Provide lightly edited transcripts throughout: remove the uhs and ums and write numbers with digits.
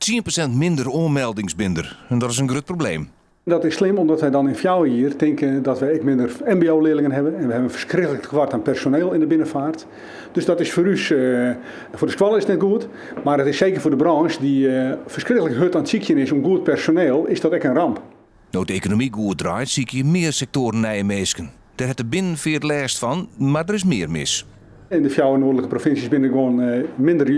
10% minder oanmeldings binne der en dat is in grut probleem. Dat is slim omdat wij dan in 4 jier tinke dat wij ek minder MBO-leerlingen hebben. En we hebben een verschrikkelijk tekort aan personeel in de binnenvaart. Dus dat is voor u, voor de skoalle is het net goed. Maar het is zeker voor de branche die verschrikkelijk hurd oan it sykjen is om goed personeel, is dat ek in ramp. No't de ekonomy goed draait, sykje mear sektoaren nije minsken. Dêr hat de binnenfeart lêst fan, mar der is mear mis. In de fjouwer noardlike provinsjes binne gewoan minder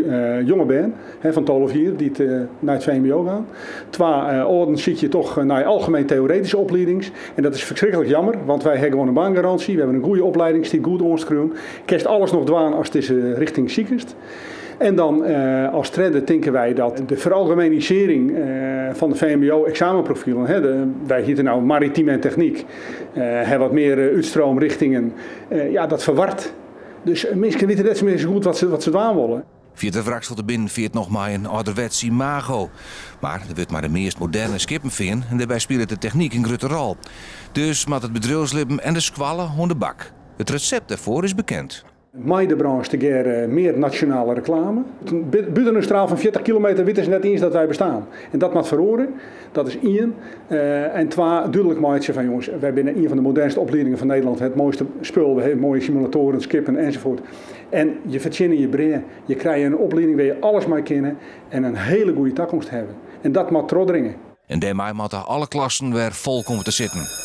jonge bern, hè, fan 12 jier dy't nei it VMBO gean. Twa âlden sykje toch nei algemeen theoretyske opliedings. En dat is ferskriklik jammer, want wy hawwe gewoan in baangarânsje. We hawwe in goede oplieding, stiet goed oanskreaun. Kinst alles noch dwaan ast dizze rjochting sikest. En dan as tredde tinke wy dat de feralgemenisearring fan de VMBO-eksamenprofilen, hè, wy hjitte no maritym en technyk, hawwe wat mear útstroomrichtingen, ja, dat ferwart. Dus minsken witte net sa goed wat se dwaan wolle. Fierder wrakselet de binnenfeart noch mei in âlderwets imago. Mar der wurdt mei de meast moderne skippen fearn en dêrby spilet de technyk in grutte rol. Dus moat it bedriuwslibben en de skoalle oan de bak. It resept dêrfoar is bekend. Mei de branche tegearre mear nasjonale reklame. Bûten in straal fan 40 kilometer witte se net iens dat wy bestean. En dat moat feroarje. Dat is ien. En twa, dúdlik meitsje fan jonges, wy binne ien fan de modernste opliedingen fan Nederlân. It moaiste spul, we hawwe moaie simulatoaren, skippen enzovoort. En je fertsjinje je brea, je krije in oplieding wêr't je alles mei kinne en in hiele goede takomst hawwe. En dat moat trochdringe. En dêrmei moatte alle klassen wer fol komme te sitten.